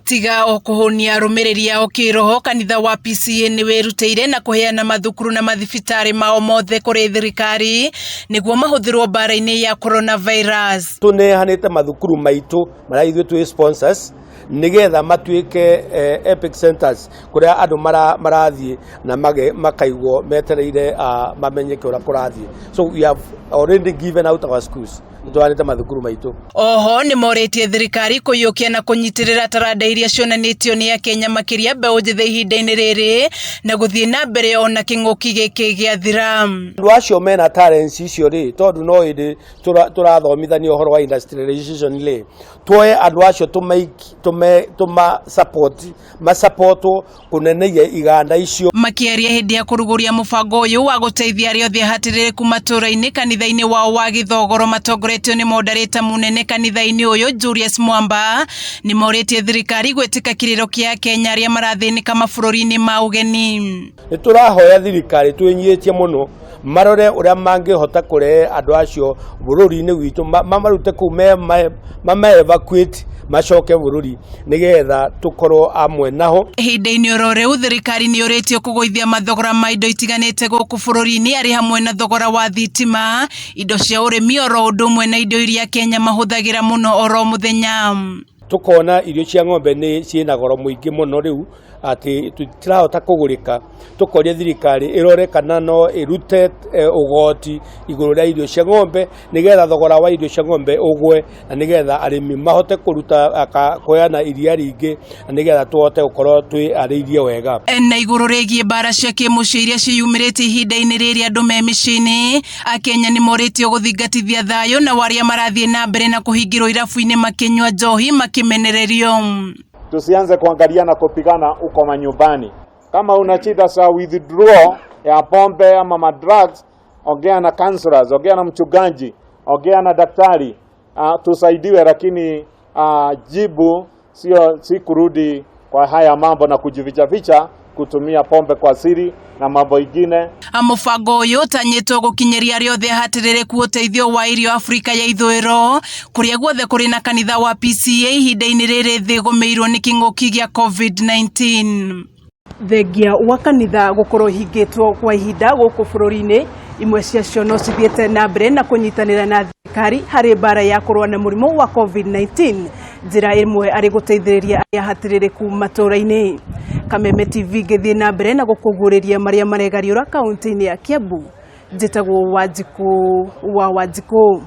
Tiga o kũhũnia arũmĩrĩri ao kĩroho, kanitha wa PCEA nĩ wĩrutĩire na kũheana mathukuru na mathibitarĩ mao mothe kũrĩ thirikari nĩguo mahũthĩrwo mbara-inĩ ya coronavirus. Tũneanĩte mathukuru maitũ marĩa ithuĩ twĩ sponsors nĩgetha matuĩke epic centers kũrĩa andũ marathiĩ na makaigwo metereire mamenyeke ũrĩa kũrathiĩ. So we have already given out our schools. Nĩtũheanĩte mathukuru maitũ. Oho nĩ morĩtie thirikari kũiyũkia na kũnyitĩrĩra taranda iria cionanĩtio nĩ Akenya makĩria mbeũ njĩthĩ ihinda-inĩ rĩrĩ na gũthiĩ na mbere ona kĩng'ũki gĩkĩ gĩathira. Andũ acio mena talents icio rĩ, tondũ no hĩndĩ tũrathomithania ũhoro wa industrialization rĩ, tuoe andũ acio tũma support, masupportwo kũneneia iganda icio. Makĩaria hĩndĩ ya kũrugũria mũbango ũyũ wa gũteithia arĩa othe ahatĩrĩrĩku matũũra-inĩ kanitha-inĩ wao wa Gĩthogoro matongoretio nĩ moderator mũnene kanitha-inĩ ũyũ Julius Mwamba, nĩ morĩtie thirikari gwĩtĩka kĩrĩro kĩa Akenya arĩa marathĩnĩka mabũrũri-inĩ ma ũgeni. Nĩ tũrahoya thirikari twĩnyihĩtie mũno marore ũrĩa mangĩhota kũrehe andũ acio bũrũri-inĩ witũ, mamarute kũu mama evacuate macoke bũrũri nĩgetha tũkorwo amwe naho. Ihinda-inĩ oro rĩu thirikari nĩ yũrĩtio kũgũithia mathogora ma indo itiganĩte gũkũ bũrũri-inĩ arĩ hamwe na thogora wa thitima, indo cia ũrĩmi oro ũndũ ũmwe na indo iria Kenya mahũthagĩra mũno oro mũthenya. Tukona irio cia ng'ombe nĩ ciĩna goro mũingĩ mũno rĩu atĩ tũtirahota kũgũrĩka. Tũkoria thirikari ĩrore kana no ĩrute ũgoti igũrũ rĩa irio cia ng'ombe nĩgetha thogora wa irio cia ng'ombe ũgwe na nĩgetha arĩmi mahote kũruta kũheana iria rĩingĩ na nĩgetha tũhote gũkorwo twĩ arĩirie wega. Na igũrũ rĩgiĩ mbara cia kĩmũciĩ iria ciĩyumĩrĩtie ihinda-inĩ rĩrĩ andũ me mĩciĩ-inĩ, Akenya nĩ morĩtio gũthingatithia thayũ na arĩa marathiĩ na mbere na kũhingĩrwo irabu-inĩ makĩnyua njohi makĩmenererio. Tusianze kuangaliana kupigana huko manyumbani. Kama una shida za withdrawal ya pombe ama madrugs, ongea na counselors, ongea na mchungaji, ongea na daktari, tusaidiwe, lakini jibu sio si kurudi kwa haya mambo na kujificha ficha kutumia pombe kwa siri na mambo ingine. Mũbango ũyũ ũtanyĩtwo gũkinyĩria arĩa othe ahatĩrĩrĩku ũteithio wa irio Afrika ya ithũĩro kũrĩa guothe kũrĩ na kanitha wa PCEA ihinda-inĩ rĩrĩ thĩ ĩgũmĩirwo nĩ kĩng'ũki gĩa COVID-19. Thengia wa kanitha gũkorwo ihingĩtwo kwa ihinda gũkũ bũrũri-inĩ, imwe ciacio no cithiĩte na mbere na kũnyitanĩra na thirikari harĩ mbara ya kũrũa na mũrimũ wa COVID-19, njĩra ĩmwe arĩ gũteithĩrĩria arĩa ahatĩrĩrĩku matũũra-inĩ. Kameme TV ngĩthiĩ na mbere na gũkũguũrĩria marĩa maregariũra kaunti-inĩ ya Kiambu. Njĩtagwo Wanjikũ wa Wanjikũ.